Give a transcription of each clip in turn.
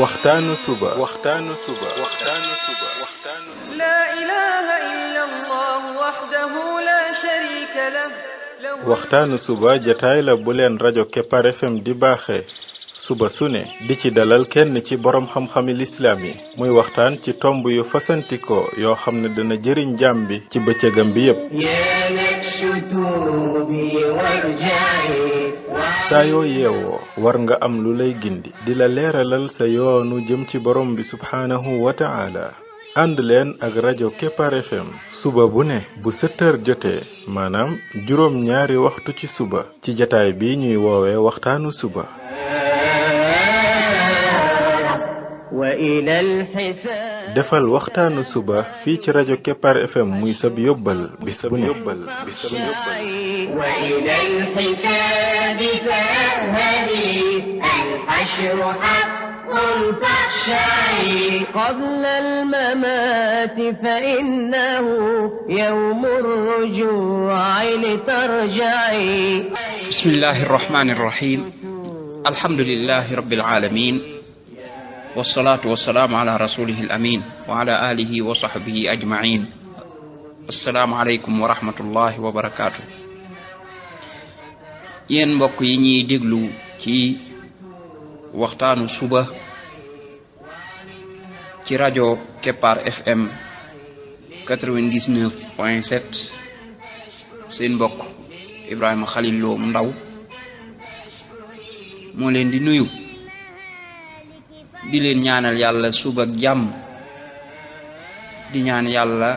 waxtaanu suba لا إله إلا الله وحده لا شريك له waxtaanu suba jataay la bu leen rajo Kepar FM di baaxee suba su ne di ci dalal kenn ci borom xam-xami lislaam yi muy waxtaan ci tomb yu fasantikoo yoo xam ne dana jëriñ jaam bi ci bëccëgam bi yépp saa yoo yeewoo war nga am lu lay gindi di la leeralal sa yoonu jëm ci borom bi subhaanahu wa ta'ala ànd leen ak rajo Kepar FM suba bu ne bu 7 heures jotee maanaam juróom ñaari waxtu ci suba ci jataay bi ñuy woowee waxtaanu suba defal waxtaanu suba fii ci rajo Kepar FM muy sab yóbbal bis bu ne قبل الممات فإنه يوم الرجوع لترجعي بسم الله الرحمن الرحيم الحمد لله رب العالمين والصلاة والسلام على رسوله الأمين وعلى آله وصحبه أجمعين السلام عليكم ورحمة الله وبركاته yéen mbokk yi ñuy déglu ci waxtaanu suba ci rajo Kepar FM 99.7 seen mbokk Ibrahima Khalil Lo Ndaw moo leen di nuyu di leen ñaanal yàlla suba ak jàmm di ñaan yàlla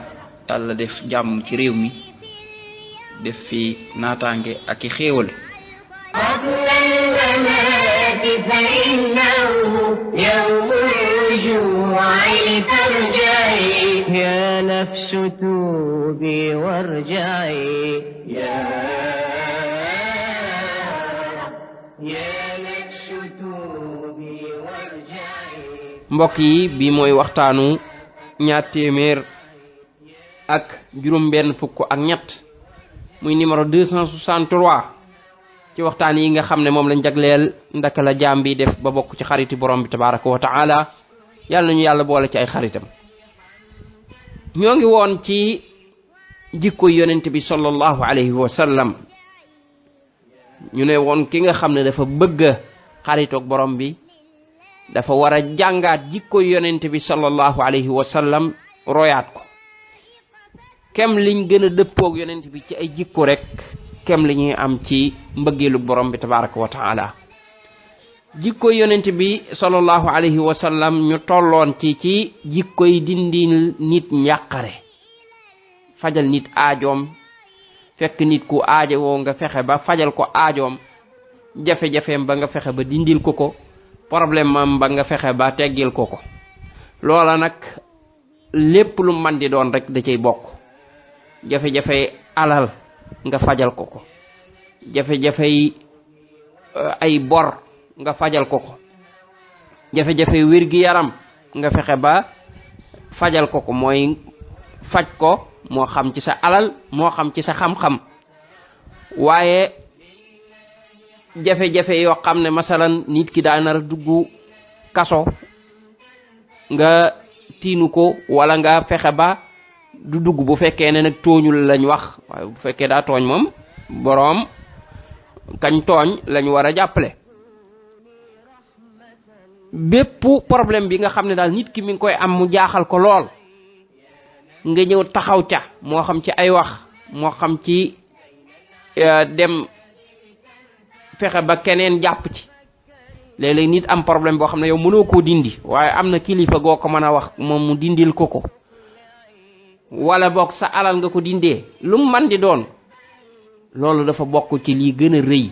Yàlla def jàmm ci réew mi def fi naataange ak i xéewal فإنه يوم الرجوع لترجعي يا نفس توبي وارجعي يا نفس توبي وارجعي mbokk yi bi mooy waxtaanu ñaar téeméer ak juróom benn fukk ak ñett muy numéro 263 ci waxtaan yi nga xam ne moom lañ jagleel ndaka la jaam bi def ba bokk ci xariti borom bi tabaraka wa taala yàlla nañu yàlla boole ci ay xaritam ñoo ngi woon ci jikko yonent bi sallallahu alayhi wa sallam ñu ne woon ki nga xam ne dafa bëgg xaritoog borom bi dafa war a jàngaat jikko yonent bi sallallahu alayhi wa sallam royaat ko kem liñ gën a dëppoog yonent bi ci ay jikko rek kem li ñuy am ci mbëggeelu borom bi tabaraka wa taala jikko yonent bi sallallahu alayhi wa sallam ñu tolloon ci jikko yi dindil nit njàqare fajal nit aajoom fekk nit ku aajowoo nga fexe ba fajal ko aajoom jafe-jafeem ba nga fexe ba dindil ko problème am ba nga fexe ba teggil ko loola nag lépp lu man di doon rek da cay bokk jafe-jafe alal nga fajal ko jafe-jafe ay bor nga fajal ko jafe-jafe wérgi yaram nga fexe ba fajal ko mooy faj ko moo xam ci sa alal moo xam ci sa xam-xam waaye jafe-jafe yoo xam ne masalan nit ki daa nar a dugg kaso nga tiinu ko wala nga fexe ba du dugg bu fekkee ne nag tooñul lañ wax waaye bu fekkee daa tooñ moom boroom kañ tooñ lañ war a jàppale bépp problème bi nga xam ne daal nit ki mi ngi koy am mu jaaxal ko lool nga ñëw taxaw ca moo xam ci ay wax moo xam ci dem fexe ba keneen jàpp ci léeg-léeg nit am problème boo xam ne yow mënoo koo dindi waaye am na kilifa goo ko mën a wax moom mu dindil ko wala bokk sa alal nga ko dindee lu mu man di doon loolu dafa bokk ci lii gën a rëy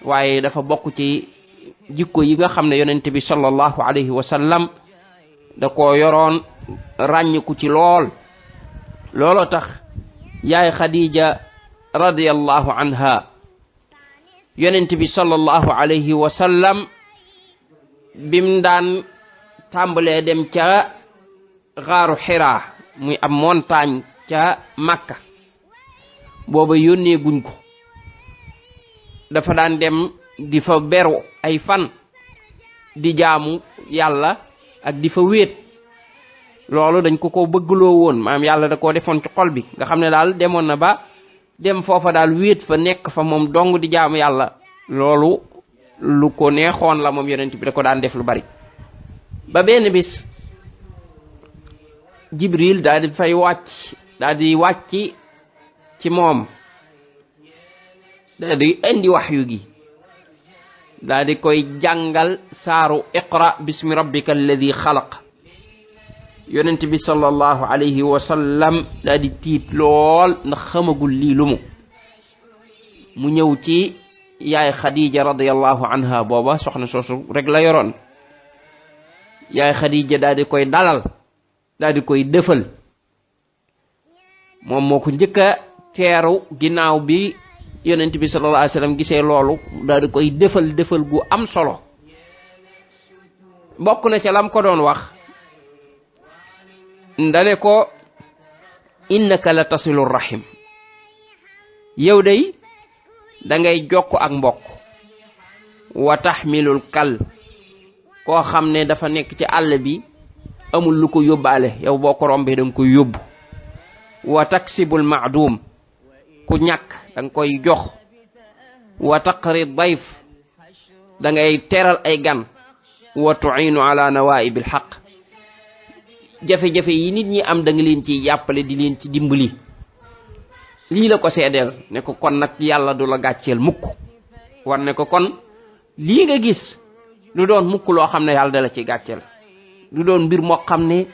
waaye dafa bokk ci jikko yi nga xam ne yonent bi sallallahu alayhi wa sallam da ko yoroon ràññiku ci looloo tax yaay Khadija radiyallahu anha yonent bi sallallahu alayhi wa sallam bim daan tàmbalee dem ca xaaru Hira muy am montagne ca Makka booba yónnee guñ ko dafa daan dem di fa beru ay fan di jaamu yàlla ak di fa wéet loolu dañ ko bëggloo woon maanaam yàlla da koo defoon ci xol bi nga xam ne daal demoon na ba dem foofa daal wéet fa nekk fa moom dong di jaamu yàlla loolu lu ko neexoon la moom yonent bi da ko daan def lu bari ba benn bis Jibril daal di fay wàcc ci moom daal di indi waxyu gi daal di koy jàngal saaru iqra bismi rabbika alladi xalaq yonent bi sallallahu alayhi wa sallam daal di tiit lool ndax xamagul lii lu mu ñëw ci yaay Khadija radiyallahu anha booba soxna soosu rek la yoroon yaay Khadija daal di koy dalal daal di koy dëfal moom moo ko njëkk a teeru ginnaaw bi yonent bi sallallahu alayhi wa sallam gisee loolu daal di koy dëfal gu am solo bokk na ca lam ko doon wax ndane ko innaka la tasilu rahim yow day da ngay jokk ak mbokk wa taxmilul kal koo xam ne dafa nekk ci àll bi amul lu ko yóbbaale yow boo ko rombee da nga koy yóbbu wa taksibul maadum ku ñàkk da nga koy jox wa taqri dayf da ngay teral ay gan wa tu'inu ala nawaibil haqq jafe-jafe yi nit ñi am da nga leen ci jàppale di leen ci dimbali lii la ko seedeel ne ko kon nag yàlla du la gàcceel mukk war ne ko kon lii nga gis du doon mukk loo xam ne yàlla da la ci gàcceel du doon mbir moo xam ne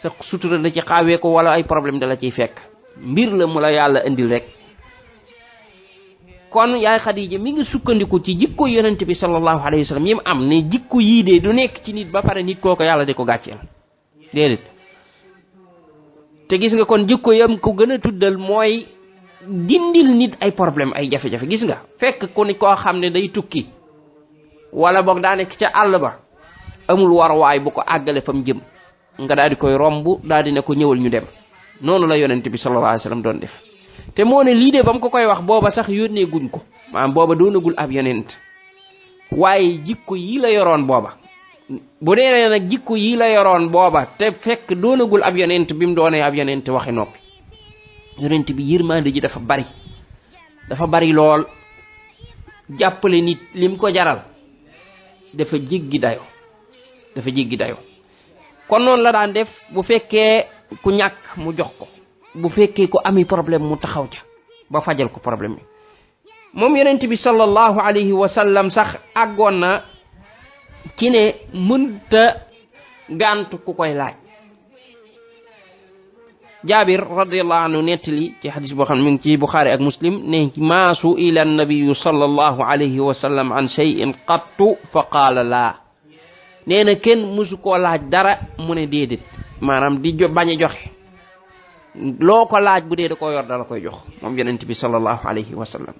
sa sutura da ci xaawee ko wala ay problème da la ciy fekk mbir la mu la yàlla indil rek kon yaay Khadija mi ngi sukkandiku ci jikko yonent bi sallallahu alayhi wa sallam yi mu am ne jikko yii de du nekk ci nit ba pare nit kooko yàlla di ko gàcceel déedéet te gis nga kon jikko yam ko gën a tuddal mooy dindil nit ay problème ay jafe-jafe gis nga fekk ko ni koo xam ne day tukki wala boog daa nekk ca àll ba amul waruwaay bu ko àggale fam jëm nga daal di koy romb daal di ne ko ñëwal ñu dem noonu la yonent bi sallallahu alayhi wa sallam doon def te moo ne lii de ba mu ko koy wax booba sax yónnee guñ ko maanaam booba doonagul ab yonent waaye jikko yi la yoroon booba bu dee nag jikko yi la yoroon booba te fekk doonagul ab yonent bi mu doonee ab yonent waxi noppi yonent bi yërmande ji dafa bari lool jàppale nit lim ko jaral dafa jéggi dayo kon noonu la daan def bu fekkee ku ñàkk mu jox ko bu fekkee ko ami problème mu taxaw ca ba fajal ko problème bi moom yonent bi sallallahu alayhi wa sallam sax àggoon na ci ne mënta gàntu ku koy laaj Jaabir radiyallahu anhu nettali ci xadis boo xam ne mi ngi ci Buxaari ak Muslim ne maa su'ila an-nabiyyu sallallahu alayhi wa sallam an shay'in qattu fa qaala laa nee na kenn mësu koo laaj dara mu ne déedéet maanaam di bañ a joxe loo ko laaj bu dee da koo yor dala koy jox moom yonent bi sallallahu alayhi wa sallam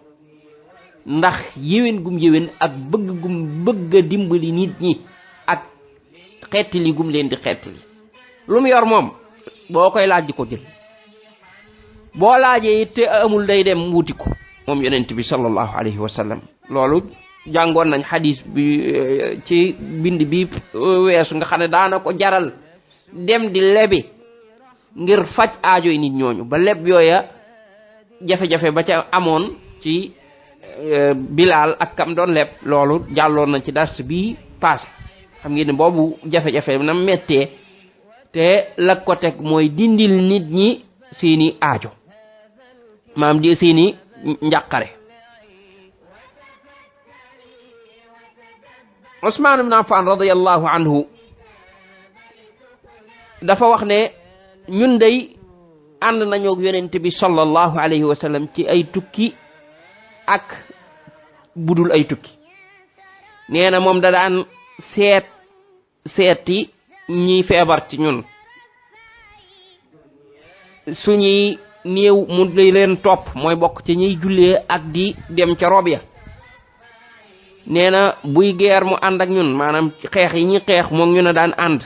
ndax yéwén gum yéwén ak bëgg gum bëgg a dimbali nit ñi ak xettali gum leen di xettali lu mu yor moom boo koy laaj di ko jël boo laajee it te amul day dem wuti ko moom yonent bi sallallahu alayhi wa sallam loolu jàngoon nañ xadis bi ci bind bi weesu nga xam ne daana ko jaral dem di lebi ngir faj aajoy nit ñooñu ba leb yooya jafe-jafe ba ca amoon ci Bilal ak kam doon leb loolu jàlloon nañ ci dars bi passé xam ngeen ne boobu jafe-jafe na mettee te la ko teg mooy dindil nit ñi seeni aajo maam di seeni njàqare Usmaan ibn Affan radiyallahu anhu dafa wax ne ñun day ànd nañu ak yonent bi sallallahu alayhi wa sallam ci ay tukki ak budul ay tukki nee na moom da daan seeti ñi feebar ci ñun suñuy néew mu lay leen topp mooy bokk ci ñuy jullee ak di dem ca rob ya nee na buy geer mu ànd ak ñun maanaam xeex yi ñuy xeex moom ñu ne daan ànd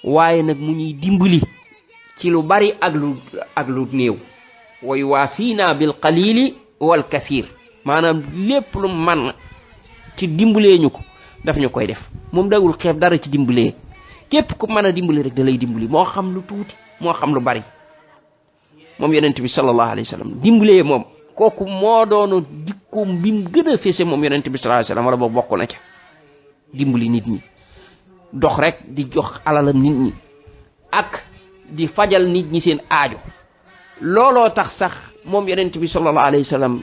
waaye nag mu ñuy dimbali ci lu bari ak lu néew wa yuwaasina bil qalili wal kathir maanaam lépp lu man ci dimbalee ñu ko daf ñu koy def moom dawul xeeb dara ci dimbalee képp ku mën a dimbali rek da lay dimbali moo xam lu tuuti moo xam lu bari moom yonent bi sallallahu alayhi wa sallam dimbalee moom kooku moo doono jikkoom bi mu gën a fese moom yonent bi sallallahu alayhi wa sallam wala boobu bokk na ca dimbali nit ñi dox rek di jox alalam nit ñi ak di fajal nit ñi seen aajo looloo tax sax moom yonent bi sallallahu alayhi wa sallam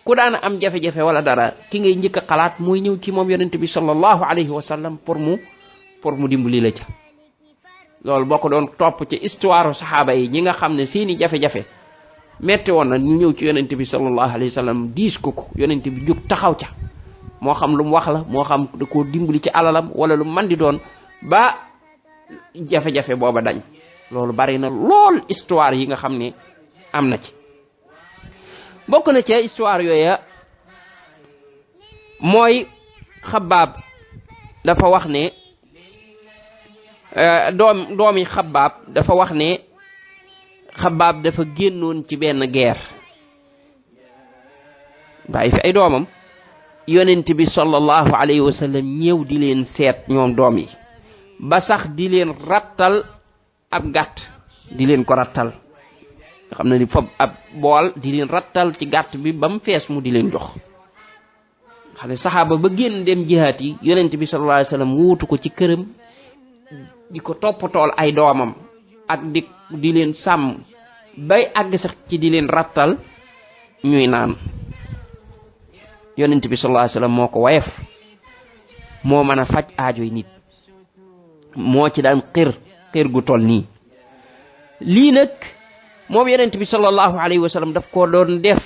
ku daan am jafe-jafe wala dara ki ngay njëkk a xalaat mooy ñëw ci moom yonent bi sallallahu alayhi wa sallam pour mu dimbali la ca loolu boo ko doon topp ci histoire saxaaba yi ñi nga xam ne seeni jafe-jafe metti woon na ñu ñëw ci yonent bi sallallahu alayhi wa sallam diis ko yonent bi jóg taxaw ca moo xam lu mu wax la moo xam da koo dimbali ci alalam wala lu man di doon ba jafe-jafe booba dañ loolu bari na lool histoire yi nga xam ne am na ci bokk na ci histoire yooya mooy Xabbaab dafa wax ne doomi Xabbaab dafa wax ne Xabbaab dafa génnoon ci benn guerre bàyyi fi ay doomam yonent bi sallallahu alayhi wa sallam ñëw di leen seet ñoom doom yi ba sax di leen rattal ab gàtt di leen ko rattal xam na ni fob ab bool di leen rattal ci gàtt bi ba mu fees mu di leen jox xam ne saxaaba ba génn dem jihaat yi yonent bi sallallahu alayhi wa sallam wuutu ko ci këram di ko toppatool ay doomam ak di leen sàmm bay àgg sax ci di leen rattal ñuy naan yonent bi sallallahu alayhi wa sallam moo ko wayef moo mën a faj aajoy nit moo ci daan xir gu toll nii lii nag moom yonent bi sallallahu alayhi wa sallam daf ko doon def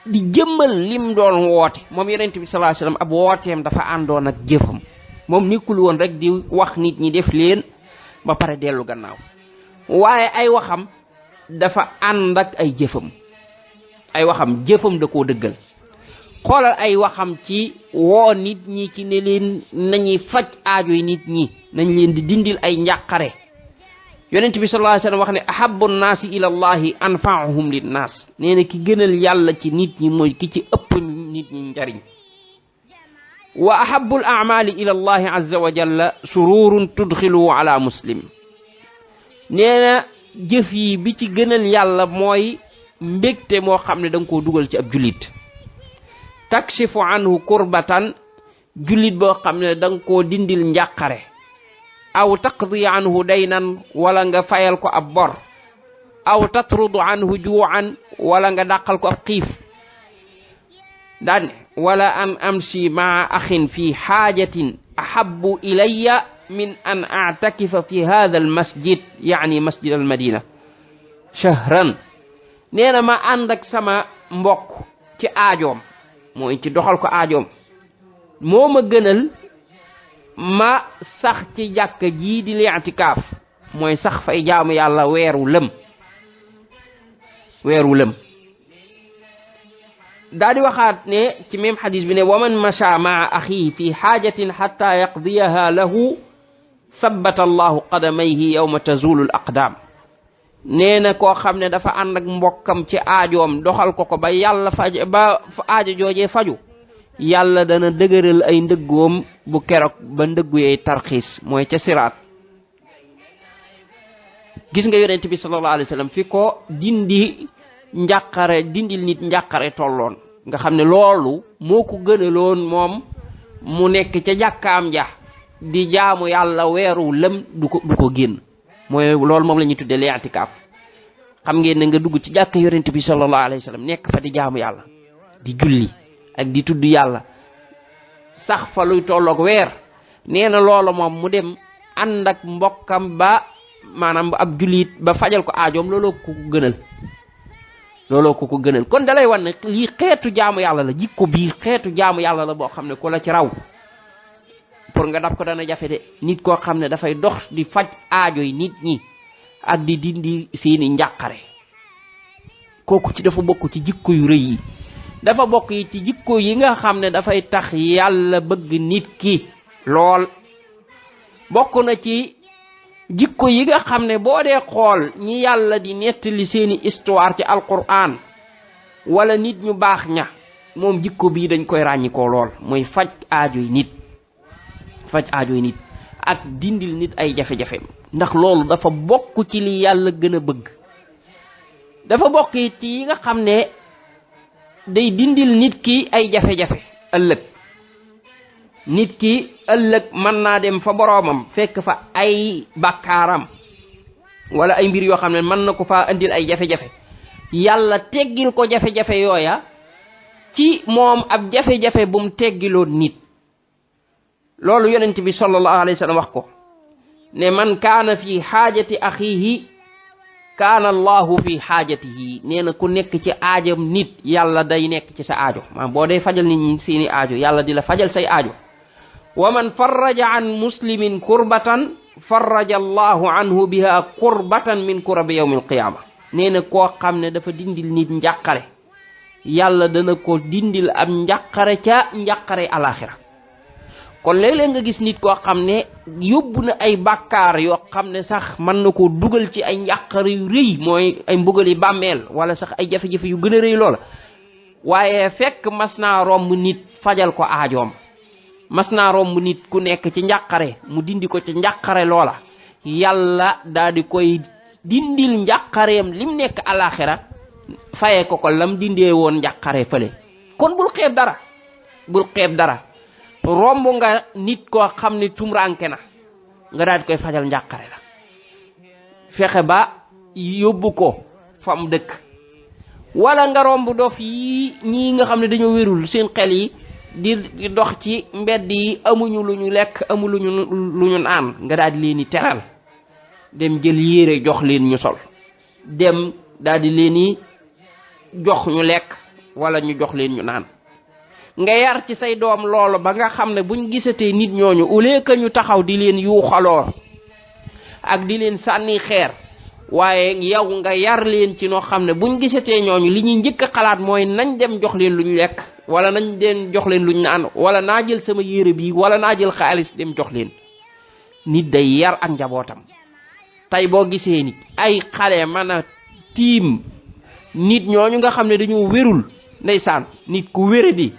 di jëmmal lim doon woote moom yonent bi sallallahu alayhi wa sallam ab wooteem dafa àndoon ak jëfam moom nekkul woon rek di wax nit ñi def leen ba pare dellu gannaaw waaye ay waxam dafa ànd ak ay jëfam jëfam da koo dëggal xoolal ay waxam ci woo nit ñi ci ne leen nañuy faj aajoy nit ñi nañ leen di dindil ay njàqare yonent bi sallallahu alayhi wasallam wax ne ahabbu nnaasi ila allahi anfa'uhum linnaas nee na ki gënal yàlla ci nit ñi mooy ki ci ëpp nit ñi njariñ wa ahabbu al-a'mali ila allahi azza wa jalla sururun tudxiluhu ala muslim nee na jëf yi bi ci gënal yàlla mooy mbégte moo xam ne da nga koo dugal ci ab jullit takshifu anhu kurbatan jullit boo xam ne da nga koo dindil njàqare aw taqdi anhu daynan wala nga fayal ko ab bor aw tatrudu anhu juu'an wala nga dàqal ko ab xiif daan wala an amshi maa axin fi xaajatin ahabbu ilayya min an a'takifa fi hadha al masjid yani masjid al madina shahran nee na ma ànd ak sama mbokk ci aajoom mooy ci doxal ko aajoom moo ma gënal ma sax ci jàkka jii di li'tikaaf mooy sax fay jaamu yàlla weeru lëm daa di waxaat ne ci même xadis bi ne wa man masha maa axii fi xaajatin xatta yaqdiyaha lahu sabbata allahu qadamayhi yawma tazulu al aqdaam nee na koo xam ne dafa ànd ak mbokkam ci aajoom doxal ko ba yàlla ba aajo joojee faju yàlla dana dëgëral ay ndëggoom bu keroog ba ndëggu yey tarxiis mooy ca siraat gis nga yonent bi sallallahu alayhi wasallam fi ko dindil nit njàqare tolloon nga xam ne loolu moo ko gënaloon moom mu nekk ca jàkkaam ja di jaamu yàlla weeru lëm du ko génn mooy loolu moom la ñuy tuddee li'tikaaf xam ngeen ne nga dugg ci jàkka yonent bi sallallahu alayhi wasallam nekk fa di jaamu yàlla di julli ak di tudd yàlla sax fa luy tolloog weer nee na loolu moom mu dem ànd ak mbokkam ba maanaam ab jullit ba fajal ko aajoom looloo ko gënal kon dalay wan ne lii xeetu jaamu yàlla la jikko bii xeetu jaamu yàlla la boo xam ne ku la ci raw pour nga dab ko dana jafe de nit koo xam ne dafay dox di faj aajo yi nit ñi ak di dindi seeni njàqare kooku ci dafa bokk ci jikko yu rëy yi dafa bokk yi ci jikko yi nga xam ne dafay tax yàlla bëgg nit ki lool bokk na ci jikko yi nga xam ne boo dee xool ñi yàlla di nettali seeni histoire ci alquran wala nit ñu baax ña moom jikko bii dañ koy ràññikoo lool mooy faj aajoy nit ak dindil nit ay jafe-jafe ndax loolu dafa bokk ci li yàlla gën a bëgg dafa bokk ci yi nga xam ne day dindil nit ki ay jafe-jafe ëllëg nit ki ëllëg mën naa dem fa boroomam fekk fa ay bàkkaaram wala ay mbir yoo xam ne mën na ko faa andil ay jafe-jafe yàlla teggil ko jafe-jafe yooya ci moom ab jafe-jafe bu mu teggiloon nit loolu yonent bi sallallahu alayhi wa sallam wax ko ne man kaana fi xaajati axiihi kaana allahu fi xaajatihi nee na ku nekk ci aajam nit yàlla day nekk ci sa aajo maanaam boo dee fajal nit ñi seeni aajo yàlla di la fajal say aajo wa man farraja an muslimin kurbatan farraja allahu anhu biha kurbatan min kurabi yawmi alqiyama nee na koo xam ne dafa dindil nit njàqare yàlla dana ko dindil am njàqare ca njàqare alaxira kon léeg-léeg nga gis nit koo xam ne yóbbu na ay bàkkaar yoo xam ne sax mën na koo dugal ci ay njàqare yu rëy mooy ay mbugali bàmmeel wala sax ay jafe-jafe yu gën a rëy loola waaye fekk mas naa romb nit fajal ko aajoom mas naa romb nit ku nekk ci njàqare mu dindi ko ci njàqare loola yàlla daal di koy dindil njàqareem lim nekk alaxira faye ko lam dindee woon njàqare fële kon bul xeeb dara romb nga nit koo xam ne tumranke na nga daal di koy fajal njàqare la fexe ba yóbbu ko fa mu dëkk wala nga romb dof yi ñii nga xam ne dañoo wérul seen xel yi di dox ci mbedd yi amuñu lu ñu lekk amuñu lu ñu naan nga daal di leen di teral dem jël yére jox leen ñu sol dem daal di leen di jox ñu lekk wala ñu jox leen ñu naan nga yar ci say doom loolu ba nga xam ne buñ gisatee nit ñooñu au lieu que ñu taxaw di leen yuuxaloo ak di leen sànni xeer waaye yow nga yar leen ci noo xam ne buñ gisatee ñooñu li ñuy njëkk a xalaat mooy nañ dem jox leen luñ lekk wala nañ dem jox leen luñ naan wala naa jël sama yére bi wala naa jël xaalis dem jox leen nit day yar ak njabootam tey boo gisee nit ay xale mën a tiim nit ñooñu nga xam ne dañoo wérul ndeysaan nit ku wéradi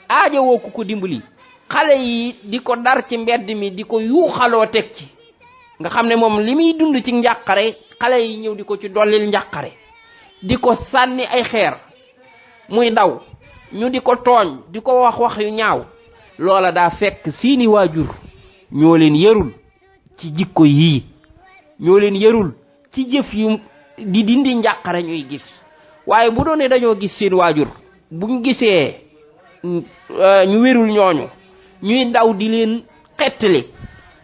aaja woo ku ko dimbali xale yi di ko dar ci mbedd mi di ko yuuxaloo teg ci nga xam ne moom li muy dund ci njàqare xale yi ñëw di ko ci dollil njàqare di ko sànni ay xeer muy daw ñu di ko tooñ di ko wax yu ñaaw loola daa fekk seeni waajur ñoo leen yarul ci jikko yii ñoo leen yarul ci jëf yu di dindi njàqare ñuy gis waaye bu doone dañoo gis seen waajur buñ gisee ñu wérul ñooñu ñuy daw di leen xettali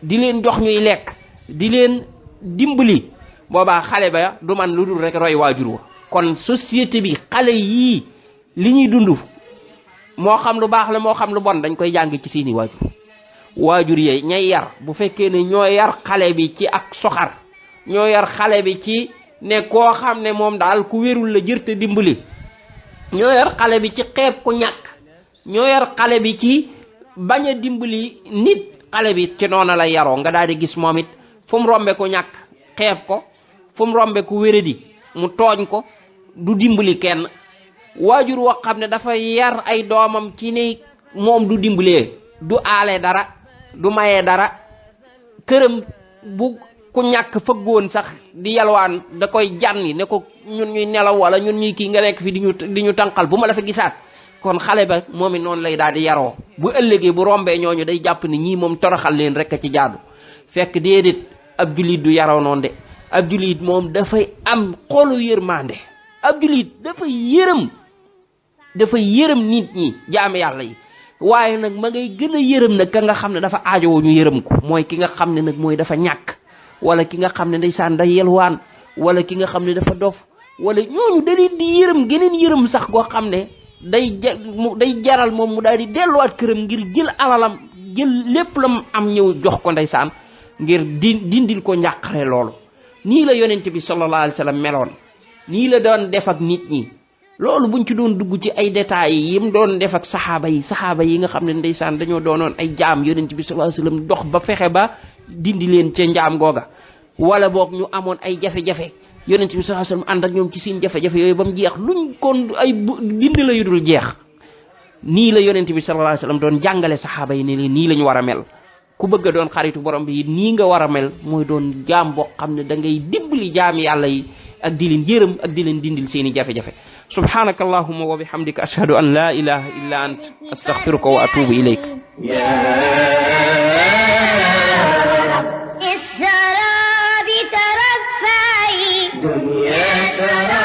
di leen jox ñuy lekk di leen dimbali boobaa xale ba du man lu dul rek roy waajur wa kon société bi xale yii li ñuy dund moo xam lu baax la moo xam lu bon dañ koy jàng ci seeni waajur yee ñay yar bu fekkee ne ñoo yar xale bi ci ak soxar ñoo yar xale bi ci ne koo xam ne moom daal ku wérul la jërte dimbali ñoo yar xale bi ci xeeb ku ñàkk ñoo yar xale bi ci bañ a dimbali nit xale bi ci noona la yaroo nga daal di gis moom it fu mu rombe ku ñàkk xeeb ko fu mu rombe ku wéradi mu tooñ ko du dimbali kenn waajur woo xam ne dafa yar ay doomam ci ne moom du dimbalee du aale dara du mayee dara këram bu ku ñàkk fëggoon sax di yalwaan da koy jànni ne ko ñun ñuy nelaw wala ñun ñuy kii nga nekk fi di ñu tànqal bu ma la fa gisaat kon xale ba moom it noonu lay daal di yaroo bu ëllëgee bu rombee ñooñu day jàpp ni ñii moom toroxal leen rek a ci jaadu fekk déedéet ab julit du yaroo noonu de ab julit moom dafay am xolu yërmande ab julit dafa yërëm nit ñi jaam yàlla yi waaye nag ma ngay gën a yërëm nag ka nga xam ne dafa aajowoo ñu yërëm ko mooy ki nga xam ne nag mooy dafa ñàkk wala ki nga xam ne ndeysaan day yelwaan wala ki nga xam ne dafa dof wala ñooñu da leen di yërëm geneen yërëm sax goo xam ne day jaral moom mu daal di delluwaat këram ngir jël alalam jël lépp la am ñëw jox ko ndeysaan ngir dindil ko njàqare loolu nii la yonent bi sallallahu alayhi wa sallam meloon nii la doon def ak nit ñi loolu buñ ci doon dugg ci ay détails yi mu doon def ak saxaaba yi nga xam ne ndeysaan dañoo doonoon ay jaam yonent bi sallallahu alayhi wa sallam dox ba fexe ba dindi leen ca njaam googa wala boog ñu amoon ay jafe-jafe yonent bi sallallahu alayhi wa sallam ànd ak ñoom ci seen jafe-jafe yooyu ba mu jeex luñ kon ay dindi la yu dul jeex nii la yonent bi sallallahu alayhi wasallam doon jàngale saxaaba yi ne leen nii la ñu war a mel ku bëgg a doon xaritu borom bi nii nga war a mel mooy doon jaam boo xam ne da ngay dimbali jaami yàlla yi ak di leen yërëm ak di leen dindil seeni jafe-jafe subhanaka allahumma wa bihamdika ashhadu an la ilaha illa ant astaghfiruka wa atubu ilayk السراب ترفعي دنيا سراب